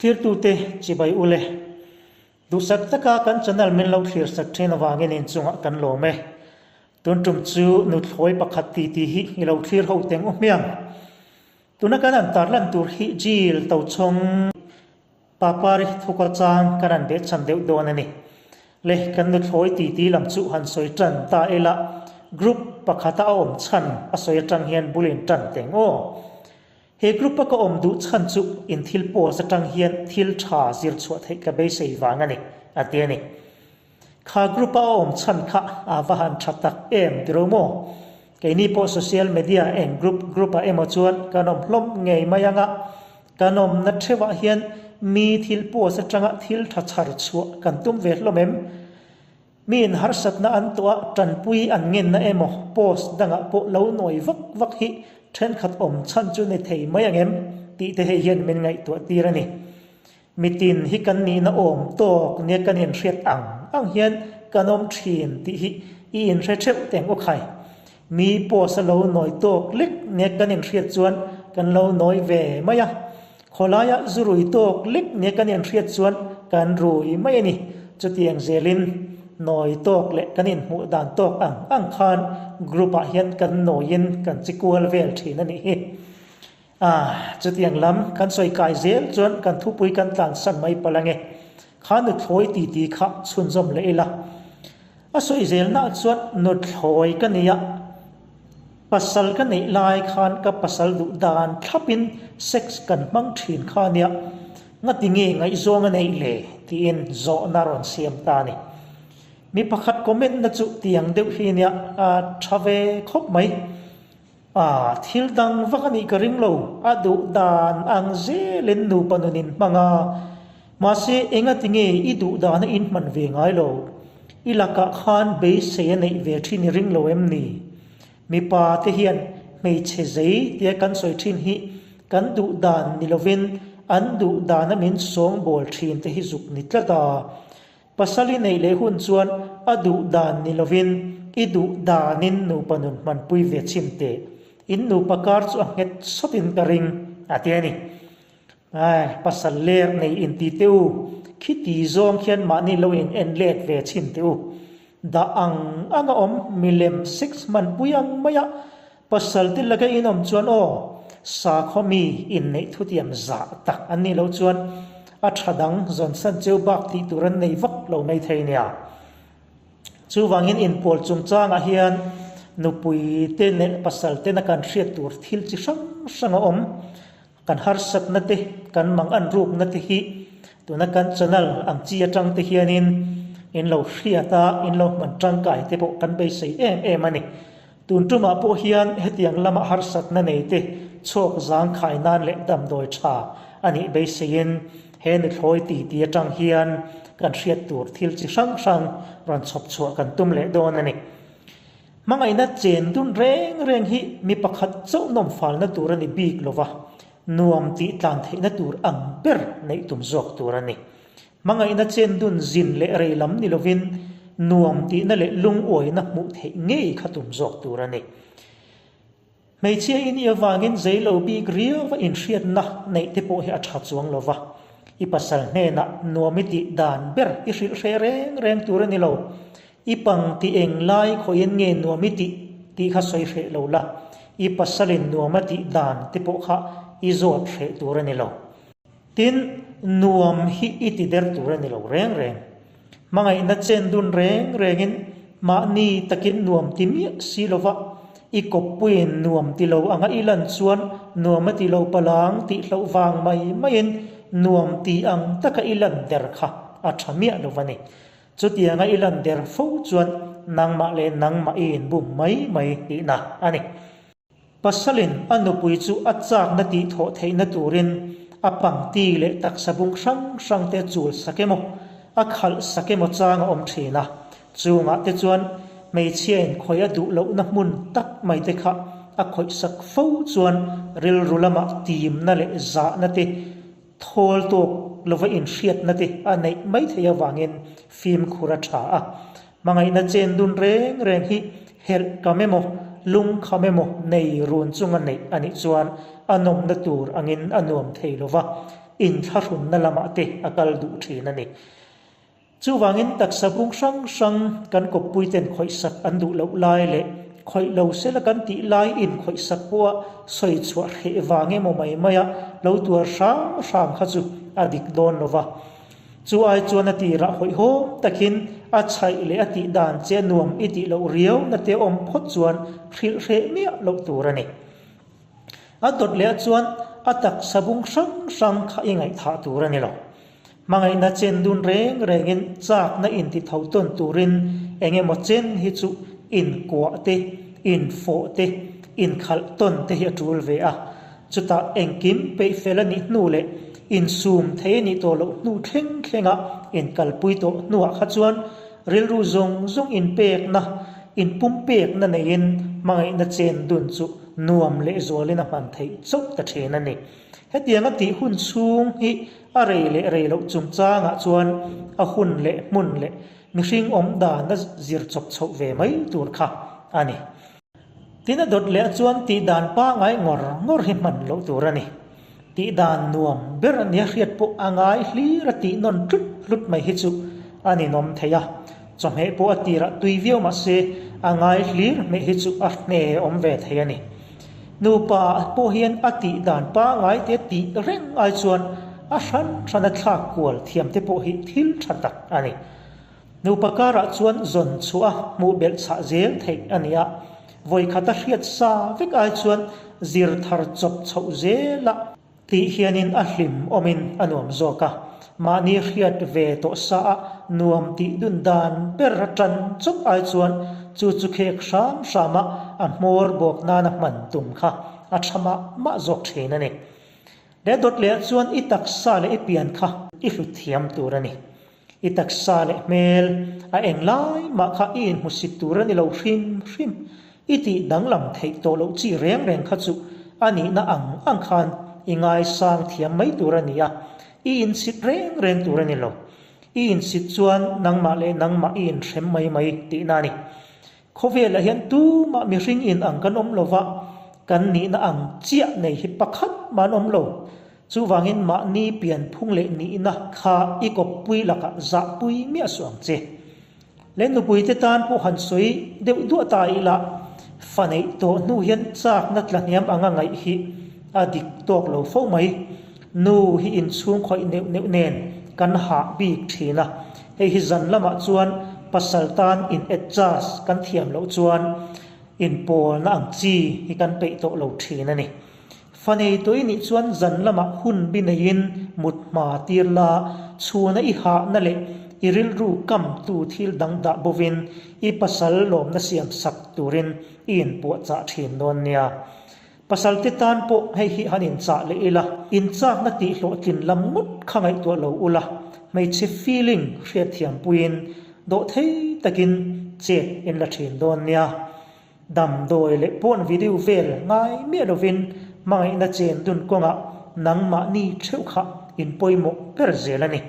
Thirtute chibai ule. Duhsak taka kan channel min lo thlir sak thin avangin inchungah kan lawm e. Tun tum chu nuthlawi pakhat ti ti hi i lo thlir ho teng u hmiang. Tuna kan han tarlan tur hi jail to chhawng Papari thuka chang kan han behchhan deuh dawn a ni. Le kan nuthlawi ti ti lam chu han sawi tan ta ila group pakhata a awm chhan a sawi atang hian bul in tan teng aw. He group a ka awm duh chhan chu in thil post atang hian thil tha zir chhuah theih ka beisei vang a ni, a ti a ni. Kha group a a awm chhan kha a va han tha tak em tiro maw? Keini pawh social media eng group group ah emaw chuan kan awm hlawm ngei mai anga kan awmna theuhah hian mi thil post atanga thil tha chhar chhuah kan tum ve hlawm em? Mi in harsatna an tuah tanpui an ngenna emaw post dangah pawh lo nawi vak vak hi thenkhat awm chhan chu ni thei mai ang em tih te hei hian min ngaihtuah tir a ni. Mitin hi kan nihna awm tawk nia kan inhriat ang ang hian kan awm thin tih hi i inhre theuh teng aw khai. Mi post a lo nawi tawk lek nia kan inhriat chuan kan lo nawi ve mai a. Khawlaia zu rui tawk lek nia kan inhriat chuan kan rui mai a ni. Chutiang zelin nawi tawk leh kan inhmuh dan tawk ang ang khan group ah hian kan nawiin kan chi kual vel thin a nih hi. A, chutiang lam kan sawi kai zel chuan kan thupui kan tlansan mai palh ange. Kha nuthlawi titi kha chhunzawm leh ila. A sawi zelnaah chuan nuthlawi ka nei a, pasal ka neih lai khan ka pasal duh dan thlapin sex kan hmang thin kha ania, ngati nge ngaihzawng a neih le? tiin zawhna rawn siam ta a ni. Mi pakhat comment na chu tiang deuh hi ania, a tha ve khawp mai. A, thil dang vak a nih ka ring lo, a duh dan ang zelin nupa nun in hmang a, mahse engati nge i duh dan a inhman ve ngai lo? I lakah khan beisei a neih ve thin i ring lo em ni? Mipa te hian hmeichhe zei tia kan sawi thin hi kan duh dan ni lovin an duh dan a min sawngbawl thin te hi zuk ni tlat a. Pasal i neih leh hun chuan a duh dan ni lovin i duh danin nupa nun hmanpui ve chhin teh. In nupa kar chu a nghet sawtin ka ring, a ti a ni. Ai, pasal ler nei inti teh u, khiti zawng khian mahni lo in en let ve chhin teh u. Dah ang ang a awm milem sex hmanpui ang maia pasal te laka in awm chuan aw, sakhaw mi inneih thutiam zah tak an nih loh chuan a tha dang zawnsan cheu bak tih tur an nei vak lo mai thei nia. Chuvangin inpawl chungchangah hian nupui te leh pasal tena kan hriat tur thil chi hrang hrang a awm. Kan harsatna te, kan mang an rukna te hi tuna kan channel ang chi atang te hianin in lo hriat a, in lo hman tangkai te pawh kan beisei em em a ni. Tun tumah pawh hian hetiang lama harsatna nei te chhuak zangkhai nan leh damdawi tha a nih beiseiin he nuthlawi ti ti atang hian kan hriat tur thil chi hrang hrang rawn chhawp chhuah kan tum leh dawn a ni. Hmangaihna chen dun reng reng hi mi pakhat chauh nawm falna tur a ni bik lova, nuam tih tlan theihna tur ang ber neih tum zawk tur a ni. Hmangaihna chen dun zin leh rei lam ni lovin nuam tihna leh lunguaina hmuh theih ngei kha tum zawk tur a ni. Hmeichhia i nih avangin zei lo bik riau a inhriatna neih te pawh hi a tha chuang lo va, i pasal hnenah nuam i tih dan ber i hrilh hreh reng reng tur a ni lo. I pang ti eng lai khawiin nge nuam i tih tih kha sawi hreh lo la, i pasalin nuam a tih dan te pawh kha i zawt hreh tur a ni lo. Tin, nuam hi i ti der tur a ni lo reng reng. Hmangaihna chen dun reng rengin mahni takin nuam ti miah si lova, i kawppuiin nuam ti lo anga i lan chuan nuam a ti lo palang tih hloh vang mai maiin nuam ti ang taka i lan der kha a tha miah lo a ni. Chutianga i lan der fo chuan nangmah leh nangmah i inbum mai mai tihna a ni. Pasalin a nupui chu a chakna tih thawh theihna turin a pangti leh taksa bung hrang hrangte chul sak emaw, a khalh sak emaw chang a awm thin a. Chungah te chuan hmeichhiain khawih a duh lohna hmun tak mai te kha a khawih sak fo chuan rilru lamah timna leh zahna te Thawl tawk lova inhriatna te a neih mai theih avangin fimkhur a tha a. Hmangaihna chen dun reng reng hi helh kam emaw, lung kham emaw nei run chunga neih a nih chuan a nawmna tur angin a nuam thei lova. inthlahrunna lamah te a kal duh thin a ni. Chuvangin taksa bung hrang hrang kan kawppuiten khawihsak an duh loh lai leh khawih lo sela kan tih lai inkhawihsak pawha sawi chhuah hreh vang emaw mai maia lo tuar hram hram kha chu a dik dawn lo va. Chu ai chuan a tirah hawihhawm takin a chhaih leh a tih dan che nuam i tih loh riau na te awm phawt chuan hrilh hreh miah loh tur a ni. A dawt leh chuan a taksa bung hrang hrang kha i ngaihthah tur a ni lo. Hmangaihna chen dun reng rengin chakna inti tho tawn turin eng emaw chen hi chu inkuah te, infawh te, inkhalh tawn te hi a tul ve a. Chutah engkim peih fel a nih hnu leh insum thei a nih tawh loh hnu thleng thlenga inkalpui tawh hnuah kha chuan rilru zawng zawng inpekna, inpumpekna neiin hmangaihna chen dun chu nuam lehzualin a hman theih chauh ta thin a ni. Hetianga tih hun chhung hi a rei leh rei loh chungchangah chuan a hun leh hmun leh mihring awm dana zir chawp chhoh ve mai tur kha a ni. Tin a dawt leh chuan tih dan pangai ngawr ngawr hi hman loh tur a ni. Tih dan nuam ber a nia hriat pawh a ngai hlir a tih nawn tlut tlut mai hi chu a ninawm thei a. Chawhmeh pawh a tirah tui viau mahse a ngai hlir hmeh hi chu a hne awm ve thei a ni. Nupa pawh hian a tih dan pangai te tih reng ai chuan a hran hran a thlak kual thiam te pawh hi thil tha tak a ni. Nupa karah chuan zawn chhuah a hmuh belh chhah zel theih a ni a, vawikhat a hriat sa vek ai chuan zir thar chawp chhoh zel a tih hianin a hlim awmin a nuam zawk a, mahni hriat ve tawh sa a nuam tih dun dan ber a tan chawp ai chuan chu chu khek hram hram a a hmawr bawk nana hman tum kha a tha mah mah zawk thin a ni. He dawt leh ah chuan i taksa leh i pian kha i hlut thiam tur a ni. I taksa leh hmel a eng lai mah kha i inhmusit tur a ni lo hrim hrim. I tih danglam theih tawh loh chi reng reng kha chu a nihna ang ang khan i ngaisang thiam mai tur a ni a, i insit reng reng tur a ni lo. I insit chuan nangmah leh nangmah i inhrem mai mai tihna a ni. Khawvelah hian tumah mihring in ang kan awm lova, kan nihna ang chiah nei hi pakhat mah an awm lo. Chuvangin mahni pianphung leh nihna kha i kawppui lakah zahpui miah suh ang che. Le nupuite tan pawh han sawi deuh duah ta ila, fa neih tawh hnu hian chakna tla hniam anga ngaih hi a dik tawk lo fo mai. Nu hi inchhung khawih neuh neuh nen kan hah bik thin a, hei hi zan lamah chuan pasal tan in adjust kan thiam loh chuan inpawlna ang chi hi kan peih tawh lo thin a ni. Fa nei tawh i nih chuan zan lamah hun bi neiin mut hma tir la, chhuna i hahna leh i rilru kamtu thil dang dah bovin i pasal lawmna siam sak turin i inpuahchah thin dawn nia. Pasal te tan pawh hei hi han inchah leh ila, inchakna tih hlawhtlin lam ngawt kha ngaihtuah lo ula, hmeichhe feeling hriatthiam puiin dawhthei takin chet in la thin dawn nia. Damdawi leh pawn video vel ngai miah lovin hmangaihna chen dun kawngah nangmahni theuh kha in pawimawh ber zel a ni.